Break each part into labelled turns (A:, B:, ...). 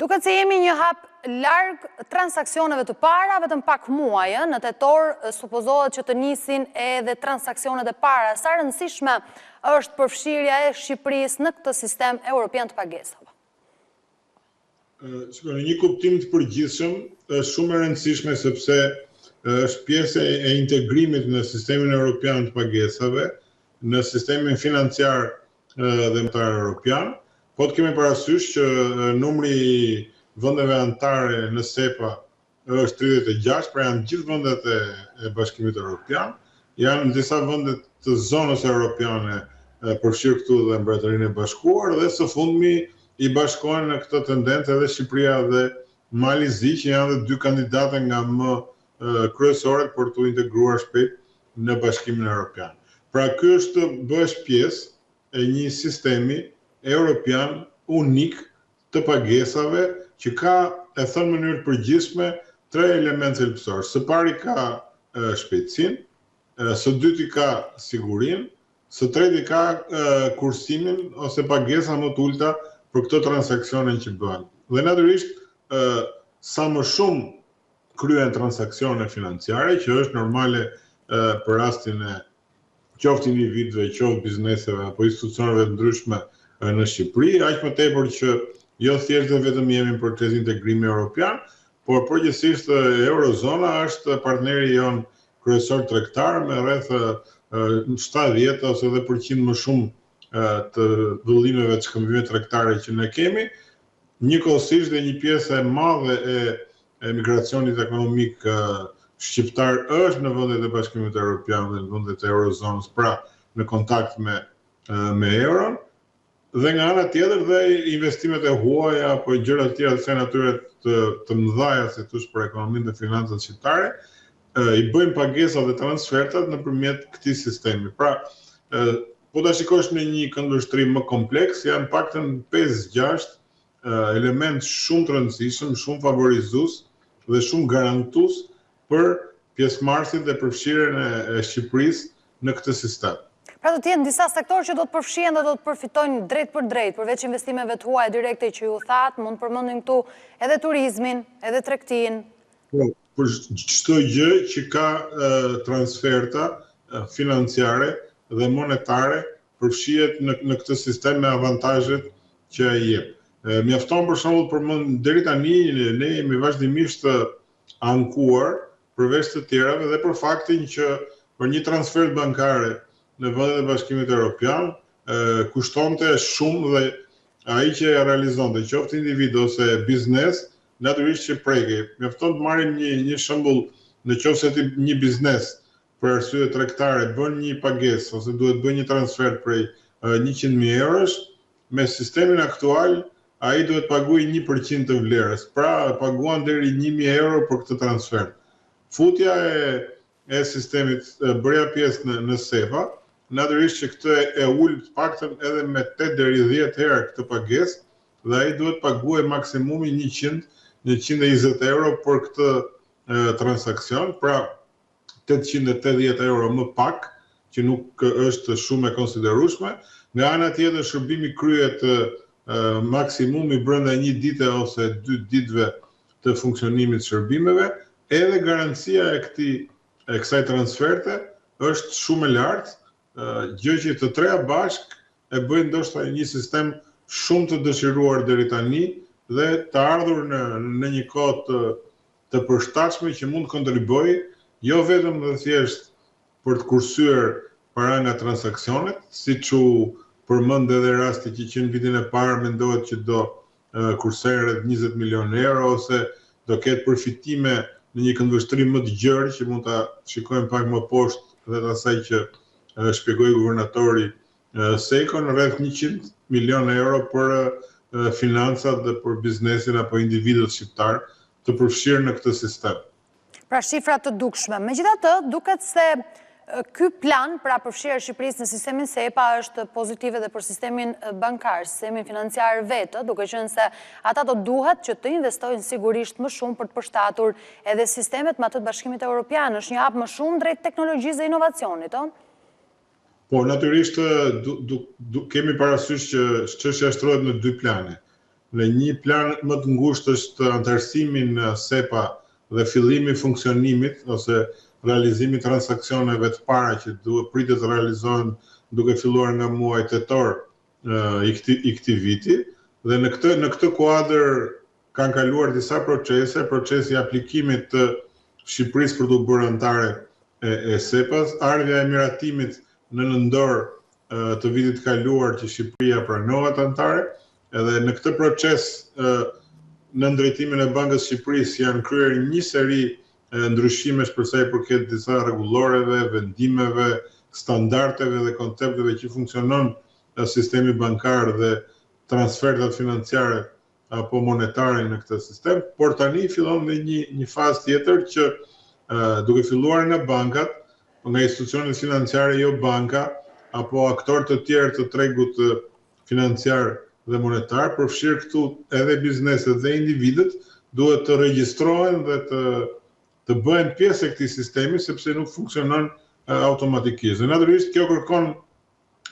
A: Duket se jemi një hap larg transaksioneve të para, vetëm pak muaj, ë, në tetor supozohet që të nisin edhe transaksionet e para. Sa e rëndësishme është përfshirja e Shqipërisë në këtë sistem europian të pagesave?
B: Shiko, në një kuptim të përgjithshëm është shumë e rëndësishme sepse është pjesë e integrimit në sistemin europian të pagesave, në sistemin financiar dhe monetar europian. Po të kemi parasysh që numri i vendeve anëtare në SEPA është 36, pra janë gjithë vendet e, e Bashkimit Evropian, janë disa vende të zonës europiane, përfshirë këtu dhe Mbretërinë e Bashkuar dhe së fundmi i bashkohen në këtë tendencë edhe Shqipëria dhe Mali i Zi, që janë dhe dy kandidate nga më kryesoret për t'u integruar shpejt në Bashkimin Evropian. Pra ky është bëhesh pjesë e një sistemi europian unik të pagesave që ka, e thënë në mënyrë të përgjithshme, tre elementë thelbësorë. Së pari ka shpejtësinë, së dyti ka sigurinë, së treti ka kursimin ose pagesa më të ulëta për këto transaksione që bëhen. Dhe natyrisht sa më shumë kryhen transaksione financiare, që është normale për rastin e qoftë individëve, qoftë bizneseve apo institucioneve të ndryshme në Shqipëri, aq më tepër që jo thjesht dhe vetëm jemi në proces integrimi europian, por përgjithsisht Eurozona është partneri jonë kryesor tregtar me rreth 70 ose edhe përqind më shumë të vëllimeve të shkëmbimeve tregtare që ne kemi, Njëkohësisht dhe një pjesë e madhe e emigracionit ekonomik shqiptar është në vendet e Bashkimit Evropian dhe në vendet e Eurozonës, pra në kontakt me me euron dhe nga ana tjetër dhe investimet e huaja apo gjëra të tjera të kësaj natyre të të mëdha si thosh për ekonominë dhe financat shqiptare i bëjnë pagesat dhe transfertat nëpërmjet këtij sistemi. Pra, po ta shikosh në një këndvështrim më kompleks, janë paktën 5-6 element shumë të rëndësishëm, shumë favorizues dhe shumë garantues për pjesëmarrësit dhe përfshirjen e Shqipërisë në këtë sistem.
A: Pra do të jenë disa sektorë që do të përfshihen dhe do të përfitojnë drejtpërdrejt, përveç investimeve të huaja direkte që ju thatë, mund të përmendim këtu edhe turizmin, edhe tregtinë.
B: Po, për çdo gjë që ka transferta financiare dhe monetare përfshihet në në këtë sistem me avantazhet që ai jep. Mjafton për shembull përmend deri tani ne jemi vazhdimisht ankuar përveç të tjerave dhe për faktin që për një transfertë bankare në vendet e Bashkimit Evropian kushtonte shumë dhe ai që e realizonte, qoftë individ ose biznes, natyrisht që prekej. Mjafton të marrim një një shembull, në qoftë se ti një biznes për arsye tregtare bën një pagesë ose duhet të bëjë një transfer prej 100.000 eurosh, me sistemin aktual ai duhet të paguajë 1% të vlerës. Pra paguan deri 1000 euro për këtë transfer. Futja e e sistemit bërja pjesë në në SEPA, natyrisht që këtë e ul të paktën edhe me 8 deri 10 herë këtë pagesë dhe ai duhet të paguajë maksimumi 100 120 euro për këtë transaksion, pra 880 euro më pak, që nuk është shumë e konsiderueshme. Nga ana tjetër, shërbimi kryhet maksimumi brenda një dite ose dy ditëve të funksionimit të shërbimeve, edhe garancia e këtij e kësaj transferte është shumë e lartë, gjë që të treja bashkë e bëjnë ndoshta një sistem shumë të dëshiruar deri tani dhe të ardhur në në një kohë të të përshtatshme që mund të kontribuojë jo vetëm dhe thjesht për të kursyer para nga transaksionet, siç u përmend edhe rasti që që në vitin e parë mendohet që do kursejnë rreth 20 milionë euro ose do ketë përfitime në një këndvështrim më të gjerë që mund ta shikojmë pak më poshtë dhe të asaj që shpjegoi guvernatori Sejko në rreth 100 milionë euro për financat dhe për biznesin apo individët shqiptarë të përfshirë në këtë sistem.
A: Pra shifra të dukshme. Megjithatë, duket se ky plan, pra përfshirja e Shqipërisë në sistemin SEPA është pozitive dhe për sistemin bankar, sistemin financiar vetë, duke qenë se ata do duhet që të investojnë sigurisht më shumë për të përshtatur edhe sistemet me atë të Bashkimit Europian. Është një hap më shumë drejt teknologjisë dhe inovacionit, ë?
B: Po, natyrisht du, du, du, kemi parasysh që çështja shtrohet në dy plane. Në një plan më të ngushtë është anëtarësimi në SEPA dhe fillimi i funksionimit ose realizimi i transaksioneve të para që duhet pritet të realizohen duke filluar nga muaji tetor i këtij i këtij viti dhe në këtë në këtë kuadër kanë kaluar disa procese, procesi i aplikimit të Shqipërisë për t'u bërë anëtare e, e SEPA-s, ardhja e miratimit në nëntor të vitit të kaluar që Shqipëria pranohet anëtare, edhe në këtë proces nën drejtimin e Bankës së Shqipërisë janë kryer një seri ndryshimesh për sa i përket disa rregulloreve, vendimeve, standardeve dhe koncepteve që funksionon sistemi bankar dhe transfertat financiare apo monetare në këtë sistem, por tani fillon dhe një një fazë tjetër që duke filluar nga bankat, nga institucionet financiare jo banka apo aktorë të tjerë të tregut financiar dhe monetar, përfshirë këtu edhe bizneset dhe individët, duhet të regjistrohen dhe të të bëhen pjesë e këtij sistemi sepse nuk funksionon automatikisht. Dhe natyrisht kjo kërkon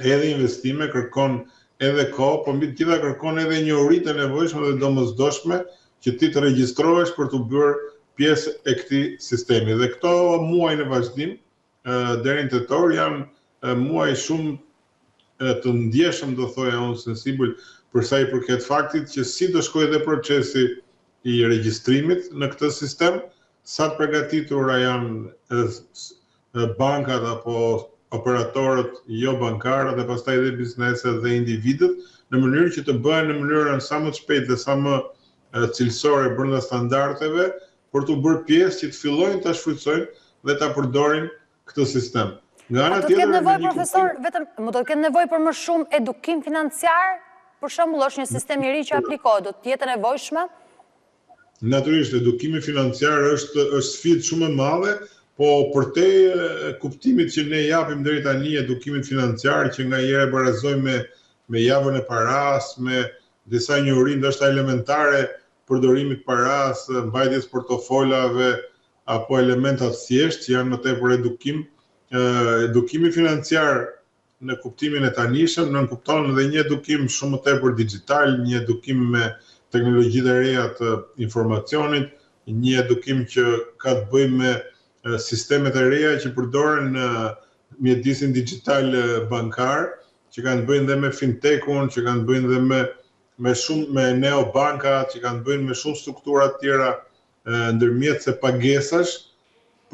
B: edhe investime, kërkon edhe kohë, po mbi të gjitha kërkon edhe njohuri të nevojshme dhe domosdoshme që ti të regjistrohesh për t'u bërë pjesë e këtij sistemi. Dhe këto muaj në vazhdim, deri në tetor janë muaj shumë të ndjeshëm, do thoja unë, sensibël për sa i përket faktit që si do shkojë dhe procesi i regjistrimit në këtë sistem, sa të përgatitura janë bankat apo operatorët jo bankarë dhe pastaj edhe bizneset dhe individët në mënyrë që të bëhen në mënyrën sa më të shpejtë dhe sa më cilësore brenda standardeve për t'u bërë pjesë që të fillojnë ta shfrytëzojnë dhe ta përdorin këtë sistem.
A: Nga ana tjetër, do të ketë nevojë profesor, vetëm më do të ketë nevojë për më shumë edukim financiar? Për shembull, është një sistem i ri që aplikohet, do të jetë e nevojshme?
B: Natyrisht, edukimi financiar është është sfidë shumë e madhe, po përtej kuptimit që ne japim deri tani edukimit financiar, që nganjëherë e barazojmë me me javën e parasë, me disa njohuri ndoshta elementare përdorimit të parasë, mbajtjes portofolave apo elementa të thjeshtë që janë më tepër edukim, edukimi financiar në kuptimin e tanishëm nënkupton edhe një edukim shumë më tepër dixhital, një edukim me teknologjitë e reja të informacionit, një edukim që ka të bëjë me sistemet e reja që përdoren në mjedisin dixhital bankar, që kanë të bëjnë dhe me fintech-un, që kanë të bëjnë dhe me me shumë me neobankat, që kanë të bëjnë me shumë struktura të tjera ndërmjetëse pagesash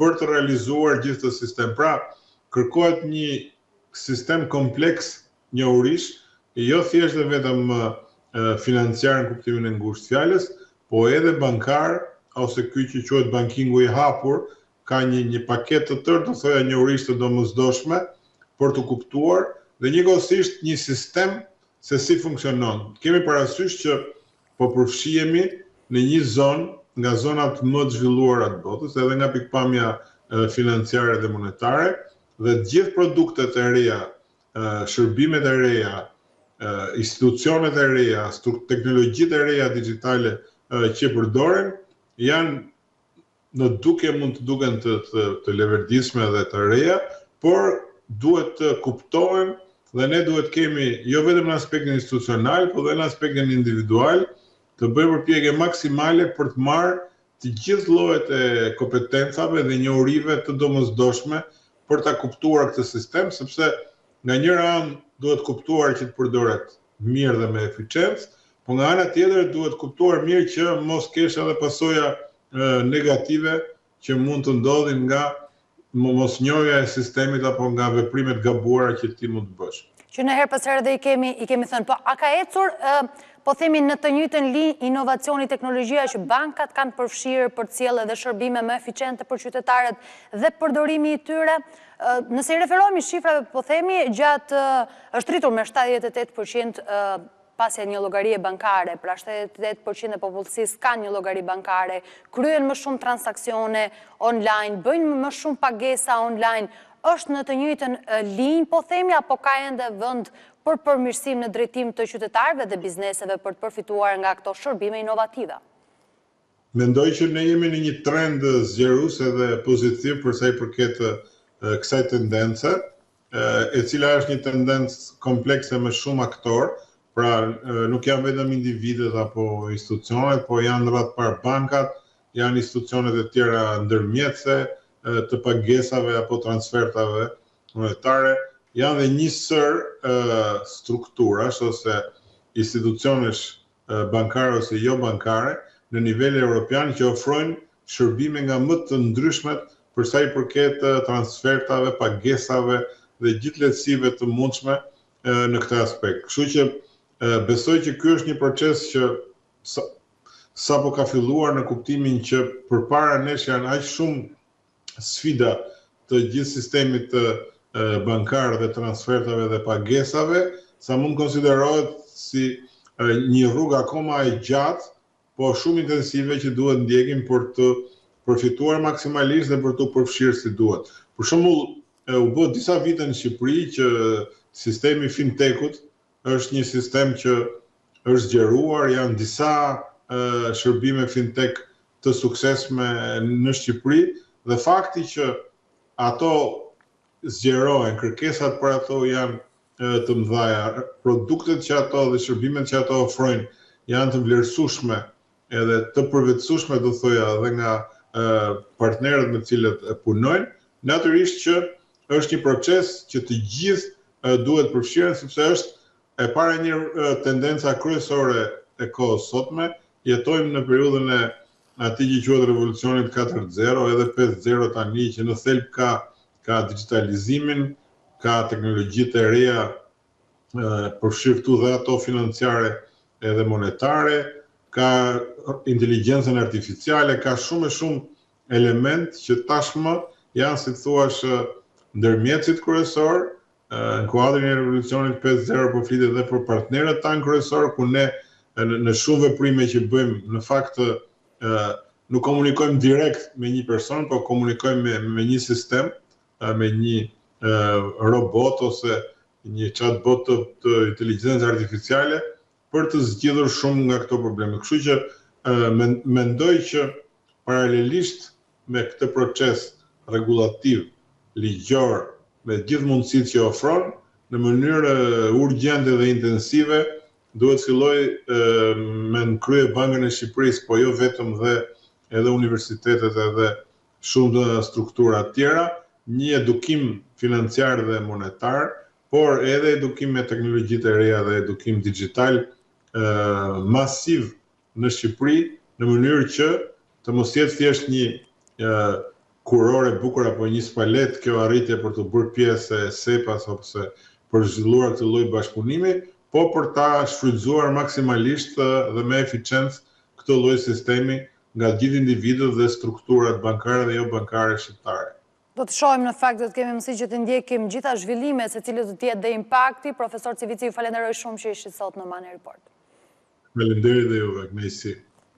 B: për të realizuar gjithë këtë sistem. Pra, kërkohet një sistem kompleks njohurish, jo thjesht dhe vetëm financiar në kuptimin e ngushtë të fjalës, po edhe bankar ose ky që quhet bankingu i hapur, ka një një paketë të tërë, do thoja njohurish të domosdoshme për të kuptuar dhe njëkohësisht një sistem se si funksionon. Kemi parasysh që po përfshihemi në një zonë nga zonat më të zhvilluara të botës, edhe nga pikëpamja financiare dhe monetare, dhe të gjithë produktet e reja, shërbimet e reja, institucionet e reja, teknologjitë e reja dixhitale që përdoren, janë në dukje mund të duken të të, të leverdisshme dhe të reja, por duhet të kuptohen dhe ne duhet kemi jo vetëm në aspektin institucional, por dhe në aspektin individual, të bëjmë përpjekje maksimale për të marrë të gjithë llojet e kompetencave dhe njohurive të domosdoshme për ta kuptuar këtë sistem, sepse nga njëra anë duhet kuptuar që të përdoret mirë dhe me eficiencë, po nga ana tjetër duhet kuptuar mirë që mos kesh edhe pasoja negative që mund të ndodhin nga mosnjohja e sistemit apo nga veprimet e gabuara që ti mund të
A: bësh. Që ne herë pas here dhe i kemi, i kemi thënë, po a ka ecur, po themi në të njëjtën linjë inovacioni teknologjia që bankat kanë përfshirë për të sjellë edhe shërbime më eficiente për qytetarët dhe përdorimi i tyre, nëse i referohemi shifrave, po themi, gjatë është rritur me 78% pasja një llogarie bankare, pra 78% e popullsisë kanë një llogari bankare, kryejnë më shumë transaksione online, bëjnë më shumë pagesa online, është në të njëjtën linjë, po themi, apo ka ende vend për përmirësim në drejtim të qytetarëve dhe bizneseve për të përfituar nga këto shërbime inovative?
B: Mendoj që ne jemi në një trend zgjerues edhe pozitiv për sa i përket kësaj tendence, e cila është një tendencë komplekse me shumë aktorë, Pra, nuk janë vetëm individët apo institucionet, po janë në radhë të parë bankat, janë institucionet e tjera ndërmjetëse të pagesave apo transfertave monetare, janë dhe një sërë strukturash ose institucionesh bankare ose jo bankare në nivel europian që ofrojnë shërbime nga më të ndryshmet për sa i përket transfertave, pagesave dhe gjithë lehtësive të mundshme në këtë aspekt. Kështu që besoj që ky është një proces që sapo ka filluar në kuptimin që përpara nesh janë aq shumë sfida të gjithë sistemit të bankar dhe transfertave dhe pagesave, sa mund konsiderohet si një rrugë akoma e gjatë, po shumë intensive që duhet ndjekim për të përfituar maksimalisht dhe për të përfshirë si duhet. Për shembull, u bë disa vite në Shqipëri që sistemi fintech-ut është një sistem që është zgjeruar, janë disa shërbime fintech të suksesshme në Shqipëri dhe fakti që ato zgjerohen, kërkesat për ato janë të mëdha, produktet që ato dhe shërbimet që ato ofrojnë janë të vlerësueshme edhe të përvetësueshme do thoja edhe nga partnerët me të cilët punojnë, natyrisht që është një proces që të gjithë duhet përfshiren sepse është e para një tendenca kryesore e kohës sotme, jetojmë në periudhën e atij që quhet revolucionit 4.0 edhe 5.0 tani që në thelb ka ka digitalizimin, ka teknologjitë e reja përfshirë këtu dhe ato financiare edhe monetare, ka inteligjencën artificiale, ka shumë e shumë element që tashmë janë, si të thuash, ndërmjetësit kryesor, në kuadrin e revolucionit 5.0 po flitet edhe për partnerët tanë kryesor, ku ne në shumë veprime që bëjmë, në fakt nuk komunikojmë direkt me një person, po komunikojmë me, me një sistem, me një robot ose një chatbot të, të inteligjencës artificiale për të zgjidhur shumë nga këto probleme. Kështu që mendoj që paralelisht me këtë proces rregullativ, ligjor, me gjithë mundësitë që ofron, në mënyrë urgjente dhe intensive, duhet të filloj me në krye Bankën e Shqipërisë, po jo vetëm dhe edhe universitetet edhe shumë struktura tjera, një edukim financiar dhe monetar, por edhe edukim me teknologjitë e reja dhe edukim digital masiv në Shqipëri, në mënyrë që të mos jetë thjesht një kurorë e bukur apo një spaletë kjo arritje për të bërë pjesë e SEPA-s ose për zhvilluar këtë lloj bashkëpunimi, po për ta shfrytëzuar maksimalisht dhe me eficiencë këtë lloj sistemi nga gjithë individët dhe strukturat bankare dhe jo bankare shqiptare.
A: Do të shohim në fakt, do të kemi mundësi që të ndjekim gjitha zhvillimet, se cili do të jetë dhe impakti. Profesor Civici, ju falenderoj shumë që ishit sot në Money Report.
B: Faleminderit dhe juve, kënaqësi.